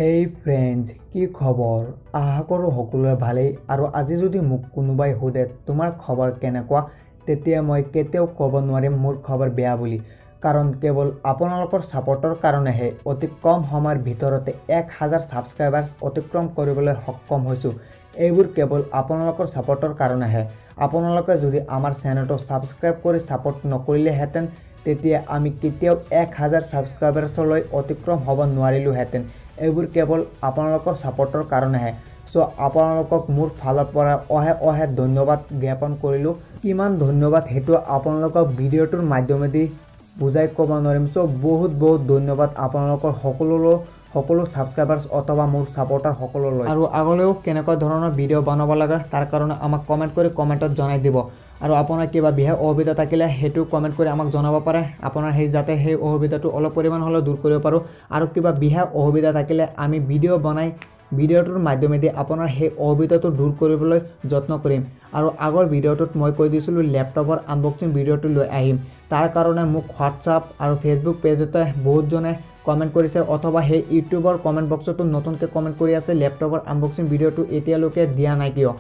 হেই friends, কি খবৰ? আশা কৰোঁ সকলোৰে ভালেই। আৰু আজি যদি মোক কোনোবাই সোধে তোমাৰ খবৰ কেনেকুৱা, তেতিয়া মই কেতিয়াও ক'ব নোৱাৰিম মোৰ খবৰ বেয়া বুলি। কাৰণ কেৱল আপোনালোকৰ ছাপৰ্টৰ কাৰণেহে অতি কম সময়ৰ ভিতৰতে 1000 ছাবস্ক্ৰাইবাৰ্ছ অতিক্ৰম কৰিবলৈ সক্ষম হৈছোঁ। এইবোৰ কেৱল আপোনালোকৰ ছাপৰ্টৰ কাৰণেহে। আপোনালোকে যদি আমাৰ চেনেলটো ছাবস্ক্ৰাইব কৰি ছাপৰ্ট নকৰিলেহেঁতেন, তেতিয়া আমি কেতিয়াও 1000 ছাবস্ক্ৰাইবাৰ্ছলৈ অতিক্ৰম হ'ব নোৱাৰিলোঁহেঁতেন। এইবোৰ কেৱল আপোনালোকৰ ছাপৰ্টৰ কাৰণেহে। চ' আপোনালোকক মোৰ ফালৰ পৰা অহে অহে ধন্যবাদ জ্ঞাপন কৰিলোঁ। কিমান ধন্যবাদ সেইটো আপোনালোকক ভিডিঅ'টোৰ মাধ্যমেদি বুজাই ক'ব নোৱাৰিম। চ' বহুত বহুত ধন্যবাদ আপোনালোকৰ সকলো ছাবস্ক্ৰাইবাৰ্ছ অথবা মোৰ ছাপৰ্টাৰ সকলোলৈ। আৰু আগলৈও কেনেকুৱা ধৰণৰ ভিডিঅ' বনাব লাগে তাৰ কাৰণে আমাক কমেণ্ট কৰি কমেণ্টত জনাই দিব। আৰু আপোনাৰ কিবা বিশেষ অসুবিধা থাকিলে সেইটো কমেণ্ট কৰি আমাক জনাব পাৰে, আপোনাৰ সেই যাতে সেই অসুবিধাটো অলপ পৰিমাণ হ'লেও দূৰ কৰিব পাৰোঁ। আৰু কিবা বিশেষ অসুবিধা থাকিলে আমি ভিডিঅ' বনাই ভিডিঅ'টোৰ মাধ্যমেদি আপোনাৰ সেই অসুবিধাটো দূৰ কৰিবলৈ যত্ন কৰিম। আৰু আগৰ ভিডিঅ'টোত মই কৈ দিছিলোঁ লেপটপৰ আনবক্সিং ভিডিঅ'টো লৈ আহিম, তাৰ কাৰণে মোক হোৱাটছআপ আৰু ফেচবুক পেজতে বহুতজনে কমেণ্ট কৰিছে অথবা সেই ইউটিউবৰ কমেণ্ট বক্সতো নতুনকৈ কমেণ্ট কৰি আছে লেপটপৰ আনবক্সিং ভিডিঅ'টো এতিয়ালৈকে দিয়া নাই কিয়।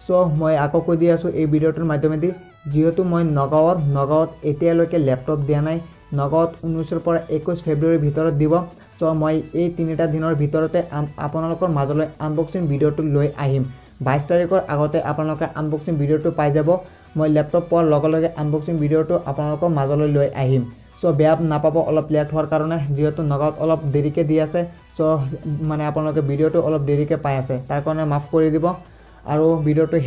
চ' মই আকৌ কৈ দি আছোঁ এই ভিডিঅ'টোৰ মাধ্যমেদি, যিহেতু মই নগাঁৱত এতিয়ালৈকে লেপটপ দিয়া নাই, নগাঁৱত 19ৰ পৰা 21 ফেব্ৰুৱাৰীৰ ভিতৰত দিব। চ' মই এই তিনিটা দিনৰ ভিতৰতে আপোনালোকৰ মাজলৈ আনবক্সিং ভিডিঅ'টো লৈ আহিম। 22 তাৰিখৰ আগতে আপোনালোকে আনবক্সিং ভিডিঅ'টো পাই যাব। মই লেপটপ পোৱাৰ লগে লগে আনবক্সিং ভিডিঅ'টো আপোনালোকৰ মাজলৈ লৈ আহিম। চ' বেয়া নাপাব অলপ লেট হোৱাৰ কাৰণে, যিহেতু নগাঁৱত অলপ দেৰিকৈ দি আছে। চ' মানে আপোনালোকে ভিডিঅ'টো অলপ দেৰিকৈ পাই আছে, তাৰ কাৰণে মাফ কৰি দিব। আৰু ভিডিঅ'টো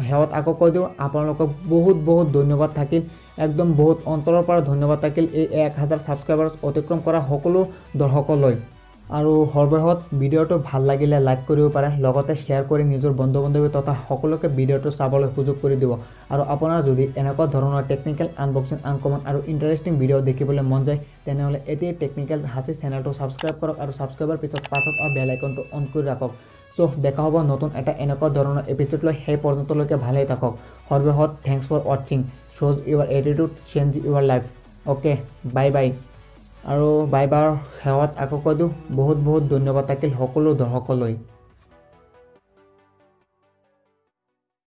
শেহত আকৌ কৈ দিওঁ, আপোনালোকক বহুত বহুত ধন্যবাদ থাকিল, একদম বহুত অন্তৰৰ পৰা ধন্যবাদ থাকিল এই 1000 ছাবস্ক্ৰাইবাৰ্ছ অতিক্ৰম কৰা সকলো দৰ্শকলৈ। আৰু সৰ্বশেষত ভিডিঅ'টো ভাল লাগিলে লাইক কৰিব পাৰে, লগতে শ্বেয়াৰ কৰি নিজৰ বন্ধু বান্ধৱী তথা সকলোকে ভিডিঅ'টো চাবলৈ সুযোগ কৰি দিব। আৰু আপোনাৰ যদি এনেকুৱা ধৰণৰ টেকনিকেল আনবক্সিং, আনকমন আৰু ইণ্টাৰেষ্টিং ভিডিঅ' দেখিবলৈ মন যায়, তেনেহ'লে এতিয়াই টেকনিকেল হাচি চেনেলটো ছাবস্ক্ৰাইব কৰক আৰু ছাবস্ক্ৰাইবৰ পিছত পাছত অহা বেল আইকনটো অন কৰি ৰাখক। চ' দেখা হ'ব নতুন এটা এনেকুৱা ধৰণৰ এপিছ'ড লৈ, সেই পৰ্যন্তলৈকে ভালেই থাকক। সৰ্বশেষত thanks for ৱাটছিং, shows your attitude, change your life. Okay, bye bye. আৰু বাই বাৰ শেহত আকৌ কৈ দিওঁ, বহুত বহুত ধন্যবাদ থাকিল সকলো দৰ্শকলৈ।